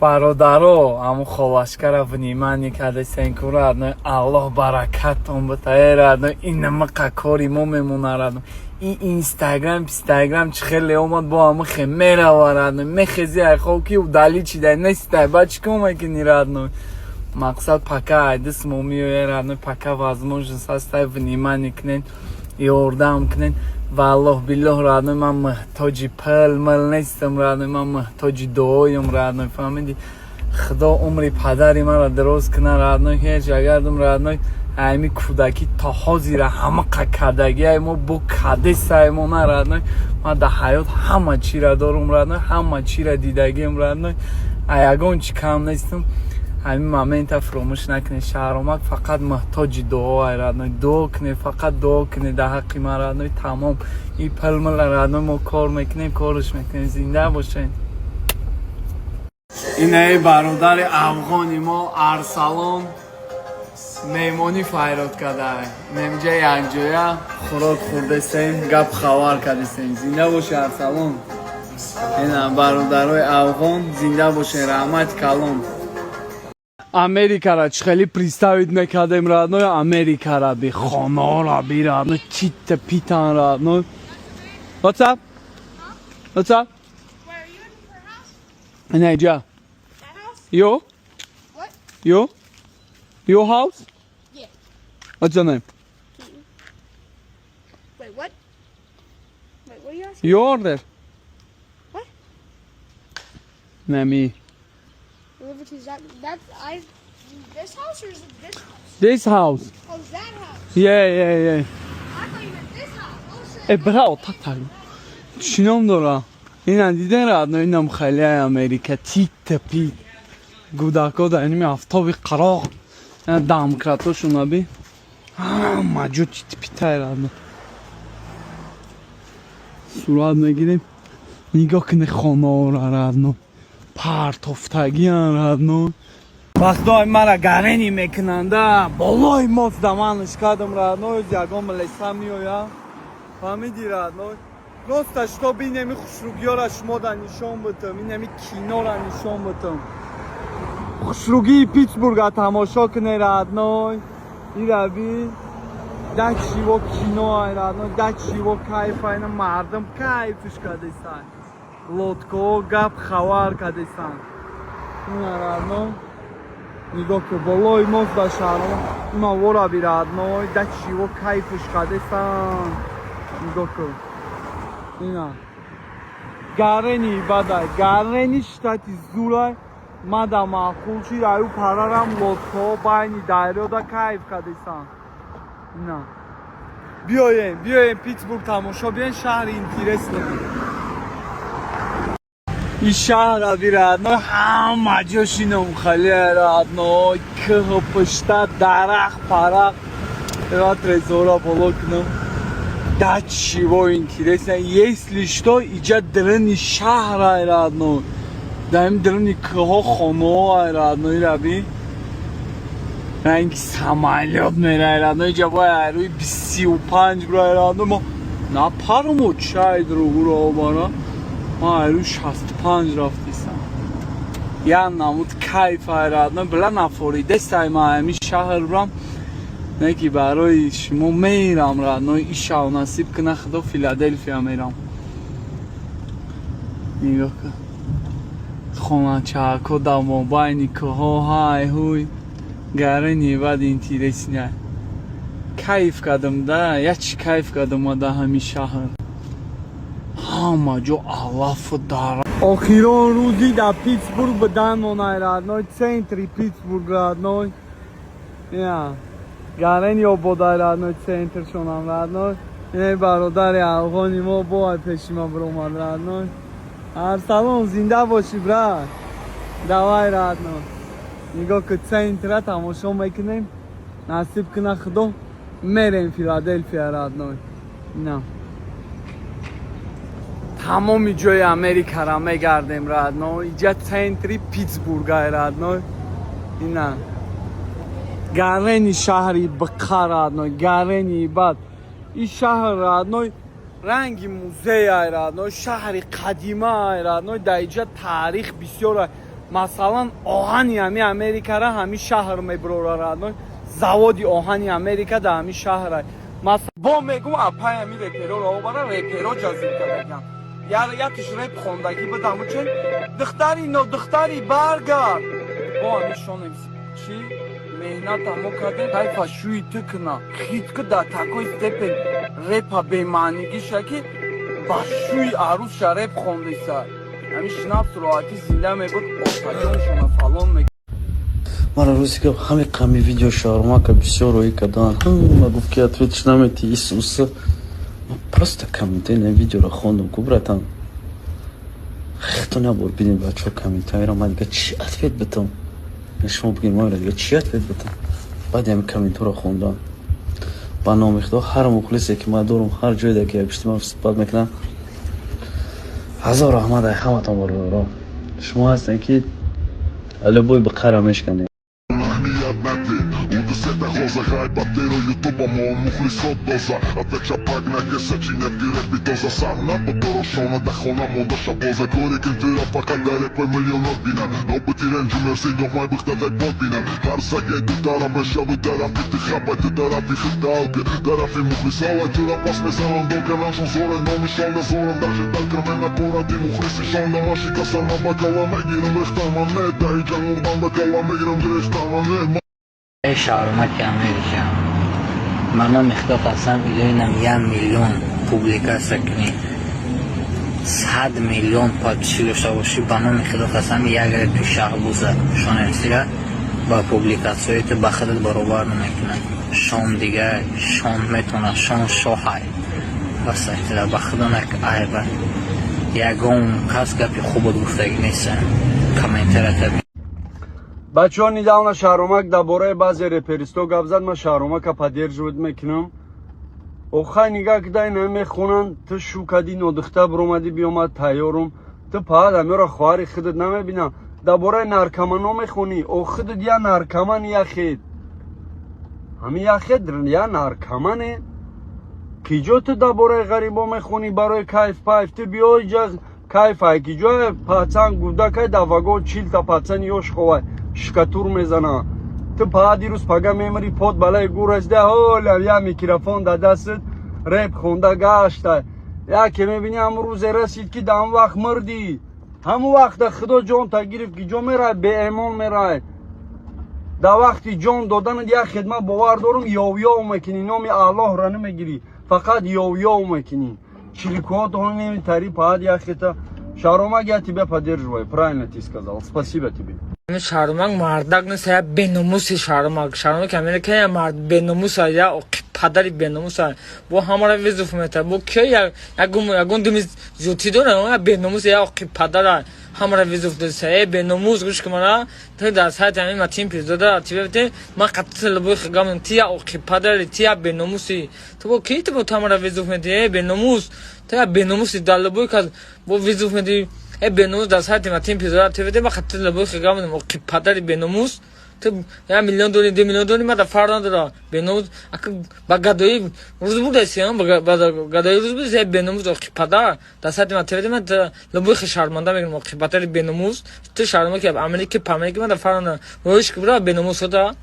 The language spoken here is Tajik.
Бародаро, ҳамун холашкара внимание кардесен ку, родной. Аллоҳ баракатон бита, э, родной. Инамақа кори мо мемона, родной. И Инстаграм, Пистаграм чӣ хеле омад, бо ҳама хе мерава, родной. Мехези ай хоб, ки удалить чидай, нестай, ба чӣ кор мекунӣ, родной? Мақсад, пока айдис мо меоя, родной, пока возможность ҳастай, внимание кунен, ёрдам кунен. Валлоҳ биллоҳ, родной, ман муҳтоҷи пул мил нестам, родной, ман муҳтоҷи дуоям, родной, фаҳмидӣ? Худо умри падари маро дароз кунад, родной. Ҳеҷ агардум, родной, ҳами кӯдакӣ то ҳозира ҳамақа кардагиай мо бо кадесай мо на, родной. Ман дар ҳаёт ҳама чира дорум, родной, ҳама чира дидагиам, родной, а ягон чи кам нестам. Ҳамин момента фуромӯш накунед. Шаҳромак фақат муҳтоҷи дуоай, родной. Дуо кунед, фақат дуо кунед дар ҳаққи ман, родной. Тамом, и пулмила, родной, мо кор мекунем, корш мекунем. Зинда бошед. Инаи бародари афғони мо Арсалон меҳмонӣ файрод карда. Немҷа якҷоя хӯрок хӯрдесем, гап хабар кардесем. Зинда боши, Арсалон. Ина бародарои афғон, зинда бошен, раҳмати калон. Америкара чӣ хеле представить мекардем, родной, Америкара би, хонора би, родной, чита питан, родной. What's up? What's up? Where are you looking for a house? Инаҷа. That house? Yo? What? Yo? Your house? Yeah. What's your name? Wait, what? Wait, what are you asking? You order? What? Не me. Deliver to that. That's I. This house or is it this house? This house. Oh, that house. Yeah. I thought you meant this house. Oh shit. Э, бра, тата. Чӣ ном дора? Ина диден, родной, инам хеле Америка тита пит. Гудако да инми афтоби қароқ. Ина домкратошуна би. Ҳама ҷо тити питай, родной. Сурат мегирем. Нигоҳ кунед хонаора, родной. Партофтагиан, родной. Вақтҳои мара гарени мекунанда, болои мост да ман ишкадам, родной, ягон леса меоя. Фаҳмиди, родной? Просто чтобы инеми хушругиёра шумо да нишон битам, инеми кинора нишон битам. Хушругии Питсбурга тамошо кунед, родной. Ира би да чиво кино ай, родной, да чиво кайф ай, мардум кайфш кардесан. Лодкаҳо гап хабар кардесан. Ина, родной. Нигоҳ кун, болои мост ба шаҳрҳо има вора би, родной, да чиво кайфш кардесан. Нигоҳ кун. Ина. Гарени бадай, гарени штати зурай. Мада маъқул шид, аю парарам лодкаҳо байни дарёда кайф кардесан. Ина. Биёем, биёем Питсбург тамошо биёем, шаҳри интересный. И шаҳра би, родной, ҳама ҷо шином хеле, родной, кӯҳу пушта, дарахт, парахт. Ра трезора боло кунам. Да чего интересно, если что, иҷа даруни шаҳр ай, родной. Дар ин даруни кӯҳҳо хонаҳо ай, родной, раби. Ранги самолёт мерай, родной, иҷа бояд ай рӯи 25 бурай, родной. Мо напарумо чай дуругуро обара. Ман ай рӯи 65 рафтисам. Як намуд кайф ай, родной, била нафоридесай ман ҳамин шаҳр бурам. Не ки барои шумо мерам, родной, ишав насиб куна худо, Филаделфия мерам. Нигоҳ кун. Хоначаҳако дар мобайни кӯҳҳо, ҳай ҳуй. Гарени бад интересный. Кайф кардам да, як чӣ кайф кардам ма дар ҳамин шаҳр. Ҳама ҷо алафу дара. Охирон рӯзи дар Питсбург будан монай, родной, центри Питсбург, родной. Я. Гарен ёбодай, родной, центршонам, родной. Ин бародари афғони мо бо ай пеши ма биромад, родной. Арсалон, зинда бошӣ, брат. Давай, родной. Нигоҳ кун, центра тамошо мекунем. Насиб куна худо, мерем Филаделфия, родной. Ина. Тамоми ҷои Америкара мегардем, родной. Иҷа центри Питсбургай, родной. Ина. Гарени шаҳри биқа, родной, гарени бад. Ин шаҳр, родной, ранги музей ай, родной, шаҳри қадима ай, родной, дар иҷа таърих бисёр ай. Масалан, оҳани ҳами Америкара ҳами шаҳр мебурора, родной. Заводи оҳани Америка дар ҳами шаҳра. Бо мегум, апай, ҳами репероро обара, реперо ҷазир кардагиам. Якиш реп хондагӣ будаму, чен духтари нодухтари баргард. Бо ҳами шонем чӣ меҳната мо кардем, кайфа шӯи ту куна хит ку, дар такой степень репа бемаънигиша, ки ба шӯи арӯсша реп хондеса. Ҳами шинафс роҳатӣ зинда мебуд, отаҷоншона фалон. Мара рӯзи гап ҳами қами видео шаурмака бисёр роӣ кардан. Ҳама гуфт, ки ответиш намети исуса. Просто комментарий видеоро хондум ку, братан. Хто набор бидин, бачаҳо, комментарийро ман дига чӣ ответ битам? Шумо бигин, ман дига чӣ ответ битам? Баъди ҳами комментарро хондан, ба номи Худо, ҳар мухлисе, ки ман дорум, ҳар ҷойе ки якпишти ман суҳбат мекунам, ҳазор раҳмат ай ҳаматон, бародаро. Шумо ҳастем, ки любой биқара мешканед. У десета хоза хайпа ютубамо мухлисот доза Отвеча пак на кесачи не репи доза сахна Поторошона да хона монда шабоза Кори кентира фақат дар репой миллионот бинам Нобути ренҷумер синоҳмай бихта дай бот бинам Ҳар саге духтара мешави тарафи ти хапай, ту тарафи хиталки тарафи мухлисала чура пас мезанам доканашон зоре номишон незорам даже дар накора ти мухлисишон намаши касана ба кала мегирам рехтама не даи ҷангурдан ба кала мегирам гирехтама не. Эй шаҳрумаки Америка, ба номи Худо қасам, илоинам 1 миллион публикация кунӣ, 100 миллион подписчик дошта бошӣ, ба номи Худо қасам, як репи шаҳбуза шонемсира ба публикатсияи ту ба худат баробар намекунад. Шон дига шон метавонад, шон шоҳай басайтира. Ба худо нак айба, ягон кас гапи хубот гуфтагӣ неста комментарията. Бачаҳо, недавно Шаҳромак дар бораи баъзе реперисто гап зад. Ман Шаҳромака поддерживать мекунам. Охай, нигаҳ кидай, намехонанд. Ту шу кади, нодухта биромадӣ, биёмад тайёрум. Ту паҳат амёра хоҳари худат намебинам. Дар бораи наркомано мехонӣ, о худат я наркоман, я хед ҳами я хед, я наркомане. Киҷо ту дар бораи ғарибо мехонӣ барои кайф пайф? Ту биё иҷа, кайфай киҷо? Пацан гудакай, дар вагон 40-та пацани ёш ховай, шикатур мезана. Ту паа дирӯз пага мемири, под балаи гур расида, ҳолам я микрофон дар дастат реп хонда гашта. Яке мебини, ҳамун рӯзе расид, ки дар ҳамун вақт мирдӣ. Ҳамун вақта Худо ҷонта гирифт, ки ҷо мерай, беэмон мерай. Дар вақти ҷон доданат як хидмат бовар дорум, ёв-ёв мекунӣ, номи Аллоҳро намегирӣ, фақат ёв-ёв мекунӣ. Чиликоотон тари паад як хита. Шаромак, я тебя поддерживаю, правильно ты сказал, спасибо тебе. Шаҳрумак мардак нест, я беномуси. Шаҳрумак, шаҳрумак Америка я мард беномуса, я падари беномуса. Бо ҳамара вызов мета, бо ки ягон думи зиёдтӣ дора, я беномус, я оқи падара ҳамара вызов деса. Э беномус, гӯш кун, мана ту дар сайти ҳамин Матин Пирзода тибте, ман қатъи лабои хигам, ти я оқи падари, ти я беномуси. Ту бо ки, ту бо ту ҳамара вызов меди? Э беномус, ту я беномуси, дар лабои кас бо вызов меди. Э беномус, дар сайти Матин Пирзода тибте, ман қатъи лабои хигам, оқи падари беномус. Ту 1 миллион дорӣ, 2 миллион дорӣ, ман дар фарқ надора. Беномус, ака ба гадоӣ рӯз будаси, ба гадоӣ рӯз будаси. Э беномус, оқи падар, дар сайти ман тибте, ман лабои хи шарманда мегирам, оқи падари беномус. Ту шарманда ки Америки памерики, ман дар фарқ надора. Роиш ки бира, беномус худа.